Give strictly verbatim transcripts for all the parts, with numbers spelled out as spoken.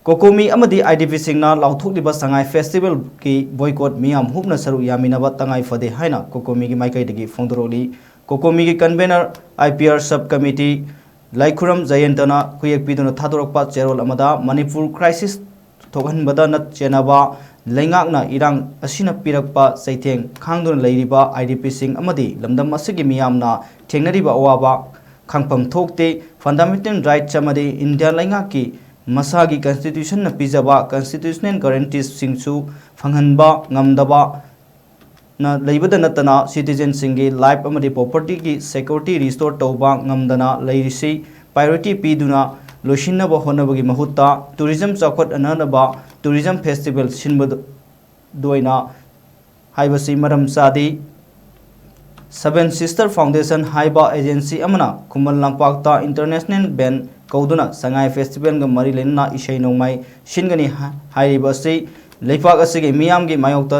ꯀꯣꯀꯣꯃꯤ ꯑꯃꯗꯤ IDPꯁꯤꯡꯅ ꯂꯥꯎꯊꯣꯛꯂꯤꯕ ꯁꯉꯥꯏ ꯐꯦꯁꯇꯤꯚꯦꯜꯒꯤ ꯕꯣꯏꯀꯣꯠ ꯃꯤꯌꯥꯝ ꯍꯨꯞꯅ ꯁꯔꯨꯛ ꯌꯥꯃꯤꯟꯅꯕ ꯇꯉꯥꯏ ꯐꯗꯦ ꯍꯥꯏꯅ ꯀꯣꯀꯣꯃꯤꯒꯤ ꯃꯥꯏꯀꯩꯗꯒꯤ ꯐꯣꯡꯗꯣꯔꯛꯂꯤ꯫ ꯀꯣꯀꯣꯃꯤꯒꯤ ꯀꯟꯚꯦꯅꯔ IPR ꯁꯕ ꯀꯃꯤꯇꯤ ꯂꯥꯏꯈꯨꯔꯝ ꯖꯌꯦꯟꯇꯅ ꯈꯨꯌꯦꯛ ꯄꯤꯗꯨꯅ ꯊꯥꯗꯣꯔꯛꯄ ꯆꯦꯔꯣꯜ ꯑꯃꯗ ꯃꯅꯤꯄꯨꯔ ꯀ꯭ꯔꯥꯏꯁꯤꯁ ꯊꯣꯛꯍꯟꯕꯗ ꯅꯠ ꯆꯦꯟꯅꯕ ꯂꯩꯉꯥꯛꯅ ꯏꯔꯥꯡ ꯑꯁꯤꯅ ꯄꯤꯔꯛꯄ ꯆꯩꯊꯦꯡ ꯈꯥꯡꯗꯨꯅ ꯂꯩꯔꯤꯕ IDPꯁꯤꯡ ꯑꯃꯗꯤ ꯂꯝꯗꯝ ꯑꯁꯤꯒꯤ ꯃꯤꯌꯥꯝꯅ ꯊꯦꯡꯅꯔꯤꯕ ꯑꯋꯥꯕ ꯈꯪꯐꯝ ꯊꯣꯛꯇꯦ꯫ ꯐꯟꯗꯥꯃꯦꯟꯇꯦꯜ ꯔꯥꯏꯠꯁ ꯑꯃꯗꯤ ꯏꯟꯗꯤꯌꯥ ꯂꯩꯉꯥꯛꯀꯤ ꯃꯁꯥꯒꯤ ꯀꯟꯁꯇꯤꯇ꯭ꯌꯨꯁꯟꯅ ꯄꯤꯖꯕ ꯀꯟꯁꯇꯤꯇ꯭ꯌꯨꯁꯅꯦꯜ ꯒꯥꯔꯦꯟꯇꯤꯁꯁꯤꯡꯁꯨ ꯐꯪꯍꯟꯕ ꯉꯝꯗꯕ ꯅ ꯂꯩꯕꯗ ꯅꯠꯇꯅ ꯁꯤꯇꯤꯖꯦꯟꯁꯤꯡꯒꯤ ꯂꯥꯏꯐ ꯑꯃꯗꯤ ꯄ꯭ꯔꯣꯄꯔꯇꯤꯒꯤ ꯁꯦꯀ꯭ꯌꯨꯔꯤꯇꯤ ꯔꯤꯁꯇꯣꯔ ꯇꯧꯕ ꯉꯝꯗꯅ ꯂꯩꯔꯤꯁꯤ꯫ ꯄ꯭ꯔꯥꯏꯌꯣꯔꯤꯇꯤ ꯄꯤꯗꯨꯅ ꯂꯣꯏꯁꯤꯟꯅꯕ ꯍꯣꯠꯅꯕꯒꯤ ꯃꯍꯨꯠꯇ ꯇꯨꯔꯤꯖꯝ ꯆꯥꯎꯈꯠꯍꯟꯅꯕ ꯇꯨꯔꯤꯖꯝ ꯐꯦꯁꯇꯤꯚꯦꯜ ꯁꯤꯟꯕꯗ ꯑꯣꯏꯅ ꯍꯥꯏꯕꯁꯤ ꯃꯔꯝ ꯆꯥꯗꯦ꯫ ꯁꯚꯦꯟ ꯁꯤꯁꯇꯔ ꯐꯥꯎꯟꯗꯦꯁꯟ ꯍꯥꯏꯕ ꯑꯦꯖꯦꯟꯁꯤ ꯑꯃꯅ ꯈꯨꯃꯟ ꯂꯝꯄꯥꯛꯇ ꯏꯟꯇꯔꯅꯦꯁꯅꯦꯜ ꯕꯦꯟ ꯀꯧꯗꯨꯅ ꯁꯉꯥꯏ ꯐꯦꯁꯇꯤꯚꯦꯜꯒ ꯃꯔꯤ ꯂꯩꯅꯅ ꯏꯁꯩ ꯅꯣꯡꯃꯥꯏ ꯁꯤꯟꯒꯅꯤ ꯍꯥꯏꯔꯤꯕ ꯑꯁꯤ ꯂꯩꯄꯥꯛ ꯑꯁꯤꯒꯤ ꯃꯤꯌꯥꯝꯒꯤ ꯃꯥꯌꯣꯛꯇ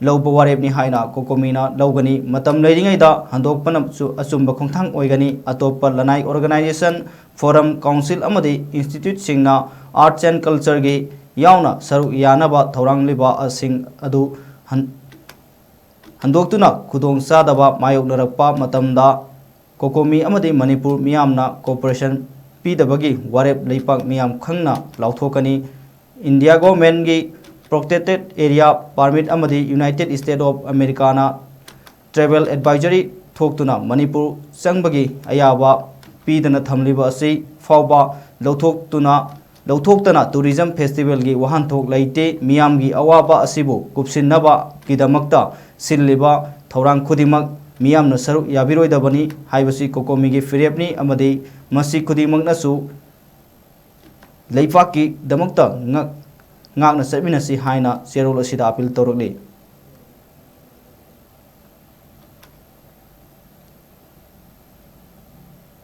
ꯂꯧꯕ ꯋꯥꯔꯦꯞꯅꯤ ꯍꯥꯏꯅ ꯀꯣꯀꯣꯃꯤꯅ ꯂꯧꯒꯅꯤ꯫ ꯃꯇꯝ ꯂꯩꯔꯤꯉꯩꯗ ꯍꯟꯗꯣꯛꯄꯅꯁꯨ ꯑꯆꯨꯝꯕ ꯈꯣꯡꯊꯥꯡ ꯑꯣꯏꯒꯅꯤ꯫ ꯑꯇꯣꯞꯄ ꯂꯅꯥꯏ ꯑꯣꯔꯒꯅꯥꯏꯖꯦꯁꯟ, ꯐꯣꯔꯝ, ꯀꯥꯎꯟꯁꯤꯜ ꯑꯃꯗꯤ ꯏꯟꯁꯇꯤꯇ꯭ꯌꯨꯠꯁꯤꯡꯅ ꯑꯥꯔꯠꯁ ꯑꯦꯟ ꯀꯜꯆꯔꯒꯤ ꯌꯥꯎꯅ ꯁꯔꯨꯛ ꯌꯥꯅꯕ ꯊꯧꯔꯥꯡꯂꯤꯕꯁꯤꯡ ꯑꯗꯨ ꯍꯟ-, ꯍꯟꯗꯣꯛꯇꯨꯅ ꯈꯨꯗꯣꯡꯆꯥꯗꯕ ꯃꯥꯌꯣꯛꯅꯔꯛꯄ ꯃꯇꯝꯗ ꯀꯣꯀꯣꯃꯤ ꯑꯃꯗꯤ ꯃꯅꯤꯄꯨꯔ ꯃꯤꯌꯥꯝꯅ ꯀꯣꯑꯣꯄꯔꯦꯁꯟ ꯄꯤꯗꯕꯒꯤ ꯋꯥꯔꯦꯞ ꯂꯩꯄꯥꯛ ꯃꯤꯌꯥꯝ ꯈꯪꯅ ꯂꯥꯎꯊꯣꯛꯀꯅꯤ꯫ ꯏꯟꯗꯤꯌꯥ ꯒꯣꯚꯔꯟꯃꯦꯟꯠꯀꯤ ꯄ꯭ꯔꯣꯇꯦꯛꯇꯦꯗ ꯑꯦꯔꯤꯌꯥ ꯄꯥꯔꯃꯤꯠ ꯑꯃꯗꯤ united state of American travel advisory ꯊꯣꯛꯇꯨꯅ ꯃꯅꯤꯄꯨꯔ ꯆꯪꯕꯒꯤ ꯑꯌꯥꯕ ꯄꯤꯗꯅ ꯊꯝꯂꯤꯕ ꯑꯁꯤ ꯐꯥꯎꯕ ꯂꯧꯊꯣꯛꯇꯨꯅ, ꯂꯧꯊꯣꯛꯇꯅ ꯇꯨꯔꯤꯖꯝ ꯐꯦꯁꯇꯤꯚꯦꯜꯒꯤ ꯋꯥꯍꯟꯊꯣꯛ ꯂꯩꯇꯦ꯫ ꯃꯤꯌꯥꯝꯒꯤ ꯑꯋꯥꯕ ꯑꯁꯤꯕꯨ ꯀꯨꯞꯁꯤꯟꯅꯕꯒꯤꯗꯃꯛꯇ ꯁꯤꯜꯂꯤꯕ ꯊꯧꯔꯥꯡ ꯈꯨꯗꯤꯡꯃꯛ ꯃꯤꯌꯥꯝꯅ ꯁꯔꯨꯛ ꯌꯥꯕꯤꯔꯣꯏꯗꯕꯅꯤ ꯍꯥꯏꯕꯁꯤ ꯀꯣꯀꯣꯃꯤꯒꯤ ꯐꯤꯔꯦꯞꯅꯤ ꯑꯃꯗꯤ ꯃꯁꯤ ꯈꯨꯗꯤꯡꯃꯛꯅꯁꯨ ꯂꯩꯄꯥꯛꯀꯤꯗꯃꯛꯇ ꯉꯥꯛ-, ꯉꯥꯛꯅ ꯆꯠꯃꯤꯟꯅꯁꯤ ꯍꯥꯏꯅ ꯆꯦꯔꯣꯜ ꯑꯁꯤꯗ ꯑꯥꯄꯤꯜ ꯇꯧꯔꯛꯂꯤ꯫